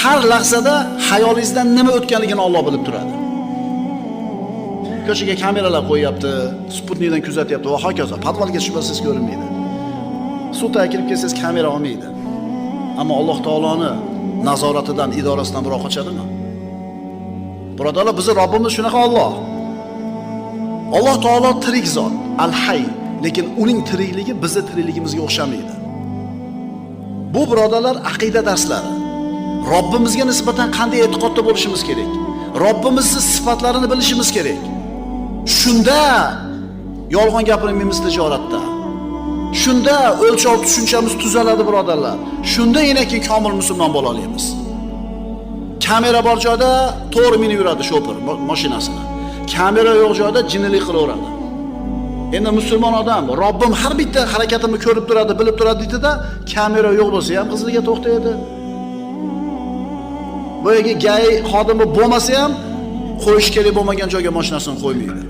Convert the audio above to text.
Har lahzada hayolingizdan nima o'tganligini Alloh bilib turadi. Ko'chaga kameralar qo'yyapti, sputnikdan kuzatyapti va hokazo. Podvalga tushib olsangiz ko'rinmaydi. Suvga kirib kelsangiz kamera olmaydi. Ammo Alloh taoloni nazoratidan, idorasidan birov qochadimi? Birodarlar, bizni Robbimiz shunaqa Alloh. Alloh taolo tirik zot, al-hay, lekin uning tirikligi bizni tirikligimizga o'xshamaydi. Bu birodarlar aqida darslari. Robbimizga nisbatan qanday e'tiqodda bo'lishimiz kerak? Robbimizning sifatlarini bilishimiz kerak. Shunda yolg'on gapirmaymiz tijoratda. Shunda o'lchov tushunchamiz tuzaladi birodarlar. Shunda yanaki komil musulmon bo'la olamiz. Kamera bor joyda to'g'ri minib yuradi shopir mashinasini. Kamera yo'q joyda jinnilik qilaveradi. Endi musulmon odam Robbim har bitta harakatimni ko'rib turadi, bilib turadi deydi-da, kamera yo'q bo'lsa ham qizliga to'xtaydi. Boyagi gay xodimi bo'lmasa ham qo'yish kerak bo'lmagan joyga mashinasini qo'ymaydi.